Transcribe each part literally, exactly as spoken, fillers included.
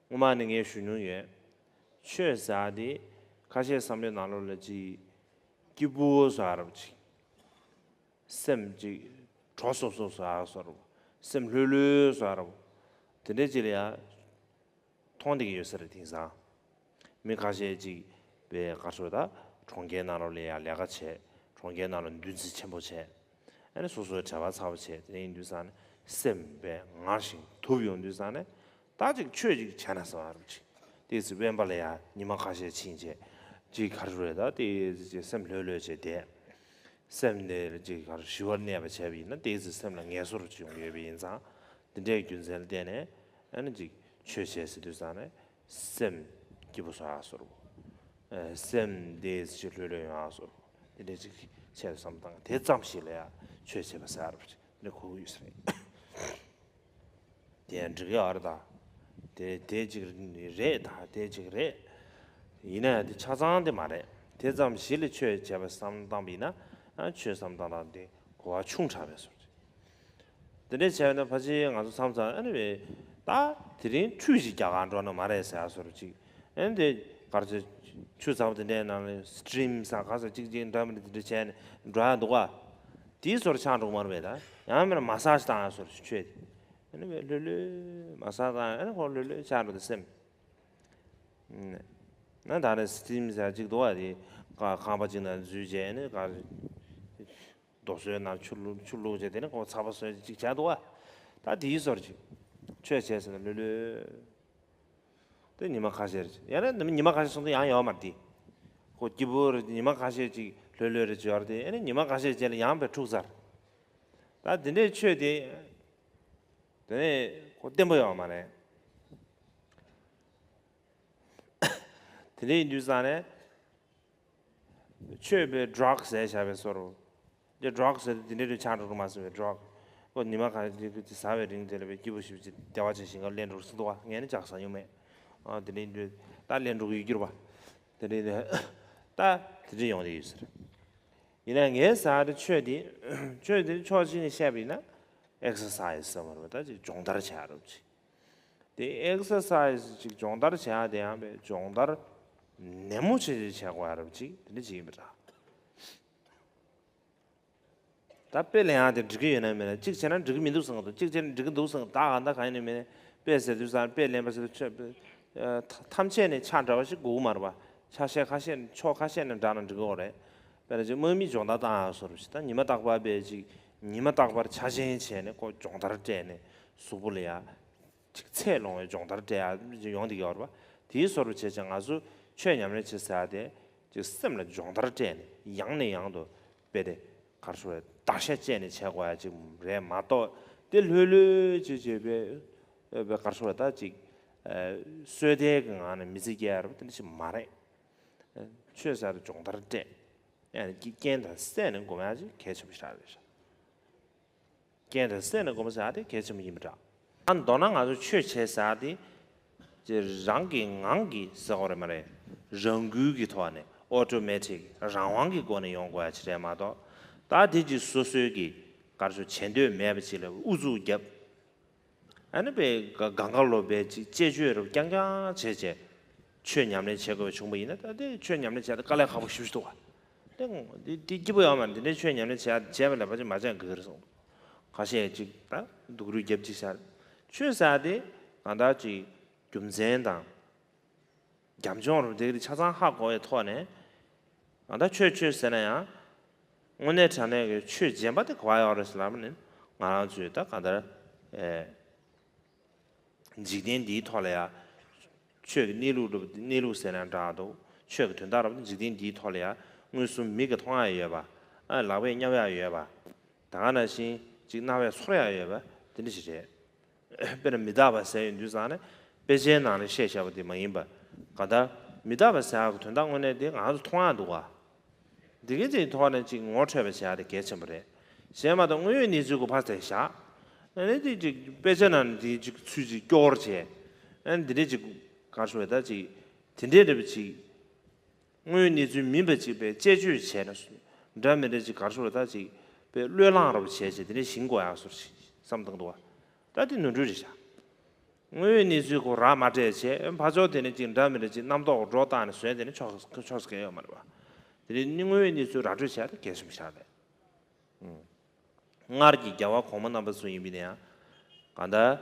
སྔོན་མ་ནས་ངས་ཞུ་མྱོང་ཡོད། ཆོས་ཟེར་ཡ་དེ་ཁ་ཤས་བསམ་བློའི་ནང་ལོགས་ལ་ཅིག་སྐྱིད་པོ་བཟོ་ཡ་རབ་ཅིག་སེམས་ཅིག་དྲོ་སོབ་སོབ་བཟོ་ཡ་བཟོ་འདྲ་བོ། སེམས་ལྷོད་ལྷོད་བཟོ་ཡ་འདྲ་བོ། དེ་འདྲའི་ཅིག་ལ་ཡ་མཐོང་བསྡད་ཀྱི་ཡོད་ས་རེད། དེང་སང་མི་ཁ་ཤས་ཅིག་པའི་ག་རེ་ཟེར་ད། གྲོང་ཁྱེར་ནང་ལོགས་ལ་ཡ་ལས་ཀ་བྱས། གྲོང་ཁྱེར་ནང་ལ་འདུ་འཛི་ཆེན་པོ་བྱས། ཨ་ནི་སོ་སོའི་བྲེལ་བ་ཚ་པོ་བྱས། དེ་ཡིན་དུས་ཙང་ནས་སེམས་པས་ངར་ཞིང་དུབ་ཡོང་དུས་ཙང་ནས། ད་ཅིག་ཆོས་ཅིག་བྱས་ན་བཟང་བ་རབ་ཅིག་ཏོག་ཙམ་དབེན་པ་ལ་ཡ་ཉི་མ་ཁ་ཤས་ཕྱིན་བྱས། ཅིག་ག་རེ་ཟེར་ད། ཏོག་ཙམ་ཅིག་སེམས་ལྷོད་ལྷོད་བྱས་བསྡད། སེམས་དེ་ཅིག་ག་རེ་ཞི་བར་གནས་པ་བྱས་པ་ཡིན་ན། ཏོག་ཙམ་སེམས་ལ་ངལ་གསོ་རུ་ཅིག་ཡོང་གི་ཡོད་པ་ཡིན་ཙང་། འདི་འདྲའི་རྒྱུ་མཚན་ལ་བརྟེན་ནས་ཨ་ནི་ཅིག་ཆོས་བྱས་ཟེར་དུས་ཙང་ནས་སེམས་སྐྱིད་པོ་བཟོ་ཡག་བཟོ་འདྲ་བོ། ཨ། སེམས་དེ་ཅིག་ལྷོད་ལྷོད་ཡོང་ཡག་བཟོ་འདྲ་བོ། དེ་འདྲའི་ཅིག་ཆེད་དུ་བསམ་བཏང་། དེ་ཙམ་ཞིག་ལ་ཡ་ཆོས་བྱས་པ་ཟེར་ཡག་རེད་པ། དེ་འདྲ་གོ་གི་ཡོད་ས་རེད། དེ་ཡང་འགྲིག་གི་ཡོད་རེད་ད། དེ་དེ་ཅིག་རེད་ད། དེ་ཅིག་རེད། ཡིན་ན་ཡང་དེ་ཆ་ཚང་དེ་མ་རེད། དེ་ཙམ་ཞིག་ལ་ཆོས་བྱས་པ་བསམ་བཏང་བ་ཡིན་ན། ཨ། ཆོས་བསམ་བཏང་སྟངས་དེ་གོ་བ་ཆུང་དྲགས་པའི་བཟོ་འདྲ་ཅིག་དེ་འདྲ་བྱས་ན་ཕལ་ཆེར་ང་ཚོ་མཚམས་མཚམས་ཨ་ནི་བས་ད་དེ་རིང་ཁྲུས་ཤིག་རྒྱག་གར་འགྲོ་ན་མ་རེད་ཟེར་ཡག་བཟོ་འདྲ་ཅིག་ཨ་ནི་དེ་ག་རེ་ཟེར། ཆུ་ཚ་པོ་དེ་འདྲའི་ནང་ལ་སི་ཊིམ་ཟེར་ག་ཟེར་ཅིག་ཅིག་འདྲ་མི་འདྲ་དེ་འདྲ་བྱས་ནས་འགྲོ་ཡག་འདུག་ག་དེའི་བཟོ་འདྲ་ཆགས་འགྲོ་གི་མ་རེད་པས། ད་ཡང་མིན་ན་མ་སཱ་ཇི་བཏང་ཡག་བཟོ་འདྲ་ཅིག་ཆོས་དེ། ཨ་ནི་བས་ལྷོད་ལྷོད་མ་སཱ་ཇི་བཏང་། ཨ་ནི་ཁོ་ལྷོད་ལྷོད་ཆགས་འགྲོ། དེ་སེམས། ཨ། ད་ནི་སི་ཊིམ་ཟེར་ཅིག་འདུག་ག་དེ་ཁ་ཁང་པ་ཅིག་ནང་འཛུལ་བྱས་ནས། ག་རེ། རྡོ་སོལ་ནང་ཆུ་བླུགས། ཆུ་བླུགས་བྱས། དེ་ནས་ཁོ་ཚ་པོ་བཟོས་ཅིག་བྱས་འདུག་ག་ད་དེའི་བཟོ་འདྲ་ཅིག་ཆོས་བྱས་ཟེར་ན་ལྷོད་ལྷོད། དེ་ཉི་མ་ཁ་ཤས་རེད། ཡང་ན་ཉི་མ་ཁ་ཤས་སོང་དུས་ཡང་ཡོད་མ་རེད་དེ། ཁོ་སྐྱིད་པོ་རེད། ཉི་མ་ཁ་ཤས་ཅིག་ལྷོད་ལྷོད་རེད་ཅིག་ཡོད་རེད་དེ། ཨ་ནི་ཉི་མ་ཁ་ཤས་རྗེས་ལ་ཡང་དཔེ་འཁྲུག་ཚར། ད་དེ་འདྲའི་ཆོས་དེ། དེ་ནས་ཁོ་བརྟན་པོ་ཡོད་མ་རེད། དེ་འདྲ་ཡིན་དུས་ཙང་ནས་ཆོས་པའི་ཌྲག་ཟེར་བཞག་པའི་བཟོ་འདྲ་བོ། དེ་ཌྲག་ཟེར་དུས་དེ་འདྲའི་རིགས་ཆགས་འགྲོ་གི་མ་སོང་བས། ཌྲག་ཁོ་ཉི་མ་གང་དེ་ཟ་བའི་རིང་དེ་ལ་བའི་སྐྱིད་པོ་ཞེ་པོ་ཅིག་བདེ་བ་ཅན་ཞིག་ག་ལེན་འགྲོ་སྲིད་འདུག་ག་ངས་ནི་ཅང་ཟ་མྱོང་མེད། ཨ། དེ་འདྲ་ཡིན་དུས་ད་ལེན་འགྲོ་གི་ཡོད་རྒྱུ་རེད་པ། དེ་འདྲ་ཡིན་དུས་ད་དེ་འདྲ་ཡོང་བསྡད་ཡོད་ས་རེད། ཡིན་ན་ངའི་ཟ་ཡག་དེ་ཆོས་དེ། ཆོས་དེ་ཕྱོགས་གཅིག་ནས་བཤད་པ་ཡིན་ན་ཨེག་སར་སའི་ཛི་ཟེར་བ་རེད་པ། ད་ཅིག་སྦྱོང་བརྡར་བྱེད་ཡག་རེད་པ་ཅིག་དེ་ཨེག་སར་སའི་ཛི་ཅིག་སྦྱོང་བརྡར་བྱེད་ཡག་དེ་ཡང་དཔེ་སྦྱོང་བརྡར་ནན་མོ་བྱེད་བྱེད་བྱེད་དགོས་ཡག་རེད་པ་ཅིག་དེ་འདྲ་ཅིག་ཡིན་པ་འདྲ། ད་དཔེ་ལེན་ཡག་དེ་འགྲིག་གི་ཡོད་ན་མེད་ན། གཅིག་བྱས་ན་འགྲིག་གི་མི་འདུག་བསམ་གི་འདུག་གཅིག་བྱས་ན་འགྲིག་གི་འདུག་བསམ་གི་འདུག་ད་གང་ལྟར་གང་ཡིན་ནའི་མིན་ནའི་དཔེ་ཟེར་དུས་ཙང་དཔེ་ལེན་པ་ཟེར་དུས་ཆོས་དཔེ་ཐམས་ཅད་ནས་ཆ་འདྲ་བ་ཞིག་དགོས་ཀྱི་མ་རེད་པ། ཆ་ཤས་ཁ་ཤས་ནས། ཕྱོགས་ཁ་ཤས་ནས་འདྲ་ན་འགྲིག་གི་ཡོད་རེད། དཔེར་ན་ཅིག་དམག་མི་སྦྱོང་བརྡར་བཏང་ཡག་བཟོ་འདྲ་ཞིག་ད་ཉི་མ་རྟག་པར་དཔེ་ཅིག་ཉི་མ་རྟག་པར་འཆར་ཅན་བྱས་ནས་ཁོ་སྦྱོང་བརྡར་སྤྲད་ནས་གཟུགས་པོ་ལ་ཡ། ཅིག་ཚད་ལོངས་པའི་སྦྱོང་བརྡར་སྤྲད་ཡག་ཅིག་ཡོང་བསྡད་ཀྱི་ཡོད་རེད་པ། དེའི་བཟོ་འདྲ་བྱས་ཙང་ང་ཚོ་ཆོས་ཉམས་ལེན་བྱེད་ཟེར་ཡག་དེ་ཅིག་སེམས་ལ་སྦྱོང་བརྡར་སྤྲད་ནས་ཡང་ནས་ཡང་དུ་དཔེ་དེ་ག་རེ་ཟེར་བ་རེད། བརྡར་ཤ་བཅད་ནས་བྱེད་དགོས་ཡག་ཅིག་རེད་མ་གཏོགས། དེ་ལྷོད་ལྷོད་ཅིག་བྱས་པའི་དཔེ་ག་རེ་ཟེར་བ་རེད། ད་ཅིག་ཨ། སོས་དལ་གྱི་ངང་ནས་མི་ཚེ་སྐྱེལ་ཡག་རེད་པ། དེ་འདྲ་ཞིག་མ་རེད། ཆོས་ཟེར་ཡག་དེ་སྦྱོང་བརྡར་སྤྲད། ཡང་ན་རྐྱེན་དང་བསྲེས་ནས་སྒོམ་ཡག་ཅིག་གལ་ཆེན་པོ་ཞིག་རེད་ཤག་རྐྱེན་དང་བསྲེས་ནས་སྒོམ་ཟེར་ཡག་དེ་གལ་ཆེན་པོ་ཡིན་པ་འདྲ། ཨ། མདོར་ན་ང་ཚོ་ཆོས་བྱེད་ཟེར་ཡག་དེ་རང་གི་ངང་གིས་ཟེར་དགོས་རེད་མ་རེད། རང་འགུལ་གྱི་ཐོག་ནས། ཨོ་ཊོ་མེ་ཊིག་རང་དབང་གི་སྒོ་ནས་ཡོང་དགོས་ཡག་ཅིག་རེད་མ་གཏོགས། ད་དེ་ཅིག་སོ་སོའི་གི་ག་རེ་ཟེར། བྱེད་འདོད་མེད་པ་ཅིག་ལ་ཨུ་ཚུགས་རྒྱབ། ཨ་ནི་དཔེ་གང་ག་ལོ་དཔེ་ཅིག་དཔྱད་བརྗོད་རབ་རྐྱང་རྐྱང་བྱས་བྱས། ཆོས་ཉམས་ལེན་བྱེད་དགོས་པ་བྱུང་པ་ཡིན་ན། ད་དེ་ཆོས་ཉམས་ལེན་བྱེད་ཡག་དེ་དཀའ་ལས་ཁག་པོ་ཞེ་པོ་ཞིག་འདུག་ག་དེ་དེ་སྐྱིད་པོ་ཡོད་མ་རེད། དེ་འདྲའི་ཆོས་ཉམས་ལེན་བྱེད་ཡག་བྱས་པ་ལ་ཕལ་ཆེར་མ་བྱས་ན་དགའ་གི་རེད་གསུངས། ཁ་ཤས་ཅིག་ད་སྡུག་རུས་རྒྱབ་ཅིག་བྱས། ཆོས་ཟེར་ཡག་དེ་གང་ལྟར་ཅིག་རྒྱུ་མཚན་དང་རྒྱབ་ལྗོངས་རུ་དེ་གི་ཆ་ཚང་ཧ་གོ་བའི་ཐོག་ནས། གང་ལྟར་ཆོས་ཆོས་ཟེར་ན་ཡང་། དངོས་གནས་དྲང་གནས་ཀྱི་ཆོས་རྗེན་པ་དེ་ག་པར་ཡོད་རེད་ཟེར་ལབ་ན། ང་རང་ཚོས་ད་གང་ལྟར། ཨེ། འཇིག་རྟེན་འདིའི་ཐོག་ལ་ཡ། ཆོས་ཀྱི་གནས་ལུགས་རུ་གནས་ལུགས་ཟེར་ན་འདྲ་འདུག་ཆོས་ཀྱི་དོན་དག་རུ་འཇིག་རྟེན་འདིའི་ཐོག་ལ་ཡ། མངོན་སུམ་མིག་གིས་མཐོང་ཡག་ཡོད་པ། ཨ། ལག་པས་མཉམ་ཡག་ཡོད་པ། ད་ག་ནང་བཞིན་ཅིག་རྣ་བས་ཚོར་ཡག་ཡོད་པ། དེ་འདྲ་ཞིག་རེད། དཔེར་ན་མི་རྟག་པ་ཟེར་ཡོང་དུས་ཙང་ནས། དཔེ་ཆའི་ནང་ནས་བཤད་བཞག་པ་དེ་མ་ཡིན་པ། གང་ལྟར་མི་རྟག་པ་ཟེར་ཡག་གི་དོན་དག་དངོས་གནས་དེ་ང་ཚོ་མཐོང་ཡག་འདུག་ག་འདི་གའི་ཅིག་ཐོག་ནས་ཅིག་ངོ་འཕྲོད་པ་བྱེད་ཡག་དེ་གལ་ཆེན་པོ་རེད། གཞན་མ་གཏོགས་དངོས་ཡོད་གནས་ཚུལ་གྱི་ཕར་དེ་བཞག་ཨ་ནི་དེ་ཅིག་དཔེ་ཆ་ནང་ནས་དེ་ཅིག་ཚུལ་ཅིག་སྐྱོར་བྱས། ཨ་ནི་འདི་འདྲའི་ཅིག་ག་རེ་ཟེར་བ་རེད། ད་ཅིག་དེ་འདྲའི་འདྲ་བ་ཅིག་དངོས་ཡོད་གནས་ཚུལ་མིན་པ་ཅིག་དཔེ་དཔྱད་བརྗོད་བྱས་ན། འདྲ་མི་འདྲ་ཅིག་ག་རེ་ཟེར་བ་རེད། ད་ཅིག་དཔེ་བློས་བསླངས་འདྲ་བོ་བྱས་བྱས་དེ་འདྲ་ཞིག་དགོས་ཡག་བཟོ་འདྲ་ཞིག་བསམ་བཏང་འདུག་ག་ད་དེ་ནོར་འཁྲུལ་རེད་ཤག་དངོས་ཡོད་གནས་ཚུལ་ཁོ་ར་མ་སྤྲད་བྱས་ཕར་ཕྱོགས་དེ་ནས་ཅིག་འདྲ་མི་འདྲ་ཅིག་རྣམ་རྟོག་འགྲོ་བཏང་ནས་བཟོས་དེ་ནས་ཆོག་ཆོག་ས་གང་ཡོད་མ་རེད་པ། དེ་ནས་དངོས་ཡོད་གནས་ཚུལ་ར་སྤྲོད་བྱས་ཏེ་གལ་ཆེན་པོ་ཆགས་རེད། སྔར་གྱི་རྒྱལ་བ་གོང་མ་རྣམ་པ་ཚོ་ཡིན་པ་ཡིན་ན་ཡང་གང་ལྟར།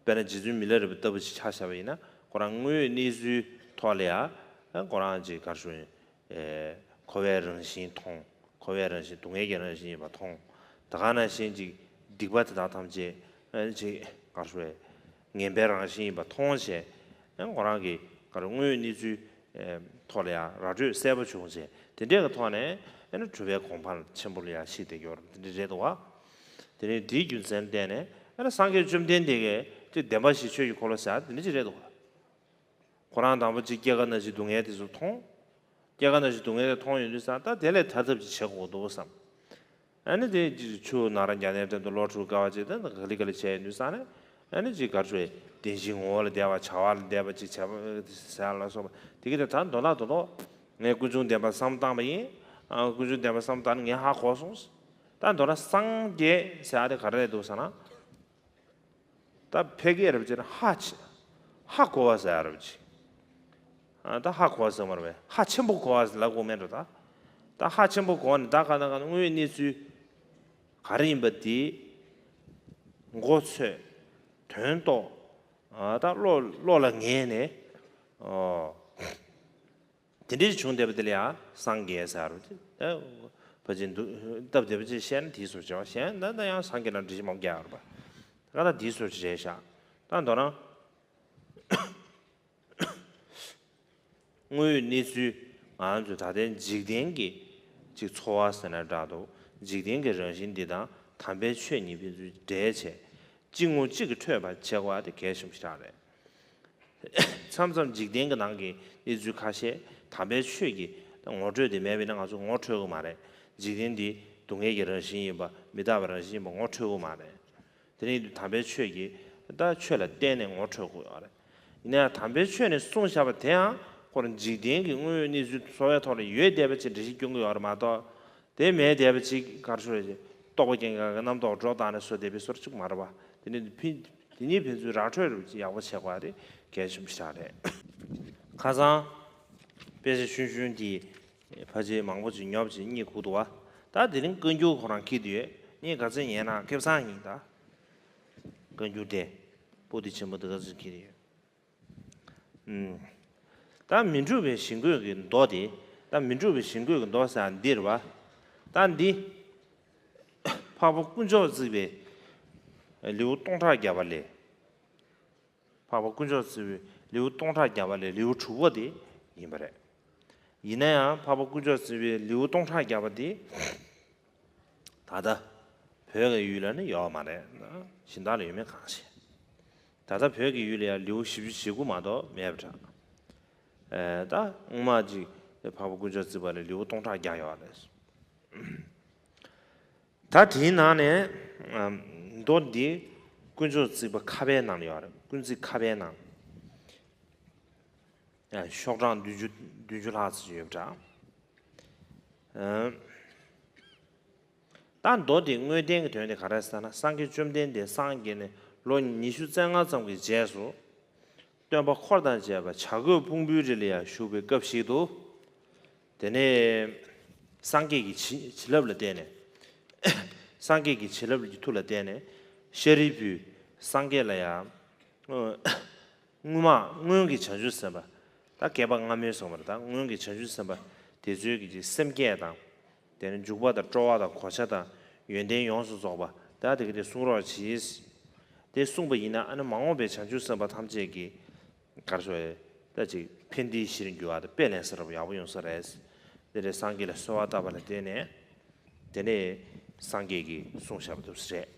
དཔེར་ན་རྗེ་བཙུན་མི་ལ་རས་པ་ལྟ་བུ་ཞིག་ཆ་བཞག་པ་ཡིན་ན་ཁོ་རང་དངོས་ཡོད་གནས་ཚུལ་ཐོག་ལ་ཡང་ཁོ་རང་ཅིག་ག་རེ་ཞུ་ཡིན། འཁོར་བའི་རང་བཞིན་མཐོང་། འཁོར་བའི་རང་བཞིན་སྡུག་བསྔལ་གྱི་རང་བཞིན་ཡིན་པ་མཐོང་། ད་ག་ནང་བཞིན་ཅིག་སྡིག་པ་དེ་དག་ཐམས་ཅད་ཅིག་ག་རེ་ཞུ་ཡིན། ངན་པའི་རང་བཞིན་ཡིན་པ་མཐོང་བྱས་ཁོ་རང་གི་ག་རེ་དངོས་ཡོད་གནས་ཚུལ་ཐོག་ལ་ཡང་ར་སྤྲོད་གསལ་པོ་བྱུང་བྱས་དེ་འདྲའི་གི་ཐོག་ནས་ཨ་ནི་གྲུབ་པའི་གོ་འཕང་ཆེན་པོ་ལ་ཡང་གཤེགས་བསྡད་ཡོད་རེད། དེ་འདྲ་རེད་འདུག་བ། དེ་ནས་དེའི་རྒྱུ་མཚན་བརྟེན་ནས་ཨ་ནི་སངས་རྒྱས་བཅོམ་ལྡན་འདས་ཀྱིས་ཅིག་བདེན་པ་བཞི་ཆོས་ཀྱི་འཁོར་ལོ་ཟེར་དེ་འདྲ་ཅིག་རེད་འདུག་བ། ཁོ་རང་དང་པོ་ཅིག་སྐྱེ་རྒ་ན་འཆི་སྡུག་བསྔལ་དེ་ཚོ་མཐོང་། སྐྱེ་རྒ་ན་འཆི་སྡུག་བསྔལ་དེ་མཐོང་ཡོང་དུས་ཙང་ད་དེ་ལས་ཐར་ཐབས་ཅིག་བྱེད་དགོས་འདུག་བསམ། ཨ་ནི་དེ་ཆུ་ནང་ར་རྒྱ་ནས་འགྲེམས་དུ་ལོ་དྲུག་དཀའ་བ་སྤྱད་དེ་ག་ལེ་ག་ལེ་བྱས་ཡོང་དུས་ཙང་ནས་ཨ་ནི་ཅིག་ག་རེ་ཞུ་རེད། བདེན་བཞིའི་ངོ་བོ་ལ་བདེ་བ་བྱ་བ་ལ་བདེ་བ་ཅིག་བྱས་པ་ཟེར་ལ་སོགས་པ་དེ་གི་དེ་ད་མདོར་ན་མདོར་ན་ངས་ཀུན་འབྱུང་བདེན་པ་བསམ་བློ་བཏང་པ་ཡིན། ཨ་ཀུན་འབྱུང་བདེན་པ་བསམ་བློ་བཏང་ནས་ངས་ཧ་གོ་སོང་། ད་མདོར་ན་སངས་རྒྱས་ཟེར་ཡ་དེ་ག་རེ་རེད་འདུག་ཟེར་ན། ད་ཕལ་སྐད་རབ་ཅེ་ན་ཧ་ཆེ། ཧ་གོ་བ་ཟེར་ཡ་རབ་ཅེ། ཨ་ད་ཧ་གོ་བ་ཟེར་མ་རེད་པས། ཧ་ཆེན་པོ་གོ་བ་ཟེར་ལབ་དགོས་མེད་འགྲོ་ད། ད་ཧ་ཆེན་པོ་གོ་བ་ནི་ད་ག་ན་ག་ན་དངོས་ཡོད་གནས་ཚུལ་ག་རེ་ཡིན་པ་དེ་མགོ་ཚོས། དོན་རྟོགས། ཨ་ད་བློ་བློ་ལ་ངེས་ནས། ཨོ། དེ་འདྲའི་བྱུང་བསྡད་པ་དེ་ལ་ཡང་སངས་རྒྱས་ཟེར་རོ། ཨ་ཕལ་ཆེར་འདུག་སྟབས་བདེ་པོ་ཅིག་བཤད་ན་དེའི་བཟོ་བྱ་བ་གཞན་ད་ལྟ་ཡང་སངས་རྒྱས་ལ་འགྲེལ་བཤད་མང་པོ་རྒྱག་ཡོད་རེད་པ། ད་ལྟ་དེའི་བཟོ་བྱ་བྱས་ཤག་ད་མདོར་ན་དངོས་ཡོད་གནས་ཚུལ་ང་ཚོས་ད་ལྟའི་འཇིག་རྟེན་གྱི་ཅིག་འཚོ་བ་ཟེར་ན་འདྲ་འདུག་འཇིག་རྟེན་གྱི་རང་བཞིན་འདི་དང་དམ་པའི་ཆོས་གཉིས་ཕན་ཚུན་འབྲེལ་བྱས་གཅིག་ངོ་གཅིག་གིས་འཕྲོད་པར་བྱེད་དགོས་པ་དེ་གལ་ཆེན་པོ་ཞིག་རང་རེད། མཚམས་མཚམས་འཇིག་རྟེན་གྱི་ནང་གི་གནས་ཚུལ་ཁ་ཤས་དམ་པའི་ཆོས་ཀྱི་ངོ་སྤྲོད་དེ་མེད་པ་ཡིན་ན་ང་ཚོ་ངོ་འཕྲོད་ཀྱི་མ་རེད། འཇིག་རྟེན་འདི་སྡུག་བསྔལ་གྱི་རང་བཞིན་ཡིན་པ་མི་རྟག་པའི་རང་བཞིན་ཡིན་པ་ངོ་འཕྲོད་ཀྱི་མ་རེད། དེ་ནས་དམ་པའི་ཆོས་ཀྱི་ད་ཆོས་ལ་བརྟེན་ནས་ངོ་འཕྲོད་དགོས་ཡོད་རེད། ཡིན་ན་ཡང་དམ་པའི་ཆོས་ནས་གསུངས་བཞག་པ་དེའང་ཁོ་རང་འཇིག་རྟེན་གྱི་དངོས་ཡོད་གནས་ཚུལ་འཚོ་བའི་ཐོག་ལ་ཡོད་བསྡད་པ་ཅིག་འགྲེལ་བཤད་སྐྱོན་གྱི་ཡོད་རེད་མ་གཏོགས། དེ་མེད་བསྡད་པ་ཅིག་ག་རེ་ཞུ་རེད། རྟོག་པ་རྐྱང་རྐྱང་གི་རྣམ་རྟོག་སྒྲོ་བཏགས་ནས་བཟོ་བསྡད་པའི་བཟོ་འདྲ་གཅིག་མ་རེད་པ། དེ་ནི་ཕན་དེ་ཉིད་ཕན་ཚུན་ར་འཕྲོད་རུ་ཅིག་ཡག་པོ་བྱེད་དགོས་རེད། གལ་ཆེན་པོ་ཞིག་རེད། ཁ་སང་དཔེ་ཆ་ཆུང་ཆུང་དེ་ཕལ་ཆེར་མང་པོ་ཅིག་ཉོབ་ཅིག་རྙེད་ཁུག་འདུག་བ། ད་དེ་རིང་བཀའ་འགྱུར་ཁོ་རང་འཁྱེར་དུ་ཡོད། ངས་ག་ཚོད་ཉན་ན་ཁེ་བཟང་ཡིན་ད། བཀའ་འགྱུར་དེ་པོ་ཏི་ཆེན་པོ་འདི་ག་ཚོད་འཁྱེར་དུ་ཡོད། ད་མི་འཁྲུགས་པའི་ཞིང་བཀོད་ཀྱི་མདོ་དེ། ད་མི་འཁྲུགས་པའི་ཞིང་བཀོད་ཀྱི་མདོ་ཟེར་ཡ་འདི་རེད་བ། ད་འདི་འཕགས་པ་དཀོན་མཆོག་བརྩེགས་པའི་ལེའུ་སྟོང་ཕྲག་བརྒྱ་པ་ལས། འཕགས་པ་དཀོན་མཆོག་བརྩེགས་པའི་ལེའུ་སྟོང་ཕྲག་བརྒྱ་པ་ལས་ལེའུ་དྲུག་པ་དེ་ཡིན་པ་རེད། ཡིན་ན་ཡང་འཕགས་པ་དཀོན་མཆོག་བརྩེགས་པའི་ལེའུ་སྟོང་ཕྲག་བརྒྱ་པ་དེ། ད་ལྟ་བོད་ཀྱི་ཡུལ་ལ་ནི་ཡོད་མ་རེད། གཞན་དག་ལ་ཡོད་མེད་གང་ཤེས། ད་ལྟ་བོད་ཀྱི་ཡུལ་ལ་ཡང་ལེའུ་བཞི་བཅུ་ཞེ་དགུ་མ་གཏོགས་མེད་པ་འདྲ། ཨེ་ད་སྔོན་མ་ཅིག་འཕགས་པ་དཀོན་མཆོག་བརྩེགས་པ་ལ་ལེའུ་སྟོང་ཕྲག་བརྒྱ་ཡོད་རེད། ད་དེའི་ནང་ནས་ཨམ་མདོ་འདི་དཀོན་མཆོག་བརྩེགས་པ་ཁ་པའི་ནང་ལ་ཡོད་རེད། དཀོན་བརྩེགས་ཁ་པའི་ནང་། ཤོག་གྲངས་བདུན་ཅུ་བདུན་ཅུ་ལྷག་ཙམ་ཡོད་པ་འདྲ། ད་མདོ་དེའི་དངོས་བསྟན་གྱི་དོན་དེ་ག་རེ་ཟེར་ན། སངས་རྒྱས་བཅོམ་ལྡན་འདས་སངས་རྒྱས་ནས་ལོ་ཉི་ཤུ་རྩ་ལྔ་ཙམ་གྱི་རྗེས་སུ། སྟོན་པ་འཁོར་དང་བཅས་པ་བྱ་རྒོད་ཕུང་པོའི་རི་ལ་ཡང་བཞུགས་པའི་སྐབས་ཤིག་ཏུ། དེ་ནས་སངས་རྒྱས་ཀྱི་བྱིན་བྱིན་རླབས་ལ་བརྟེན་ནས། སངས་རྒྱས་ཀྱི་བྱིན་རླབས་ཀྱི་མཐུ་ལ་བརྟེན་ནས་ཤཱ་རིའི་བུས་སངས་རྒྱས་ལ་ཡང་། སྔོན་མ་སྔོན་གྱི་བྱང་ཆུབ་སེམས་དཔའ། ད་བསྐལ་པ་སྔ་མའི་སོང་བ་རེད། ད་སྔོན་གྱི་བྱང་ཆུབ་སེམས་དཔའ་དེ་ཚོའི་གི་ཅིག་སེམས་བསྐྱེད་དང་། དེ་ནི་འཇུག་པ་དང་སྤྲོ་བ་དང་གོ་ཆ་དང་ཡོན་ཏན་ཡོངས་སུ་རྫོགས་པ་ད་དེ་ག་དེ་གསུང་རོགས་གྱིས། དེ་གསུངས་པ་ཡིན་ན་ཨ་ནི་མ་འོངས་པའི་བྱང་ཆུབ་སེམས་དཔའ་ཐམས་ཅད་ཀྱིས་ག་རེ་ཟེར། ད་ཅིག་ཕན་བདེའི་གཞིར་འགྱུར་བ་དང་དཔལ་ལྡན་ས་རབ་ཡག་པོ་ཡོང་ས་རེད། དེ་ལས་སངས་རྒྱས་ལ་གསོལ་བ་བཏབ་པ་ལ་བརྟེན་ནས། དེ་ནས་སངས་རྒྱས་ཀྱིས་གསུངས་བཞག་པ་དེ་རེད།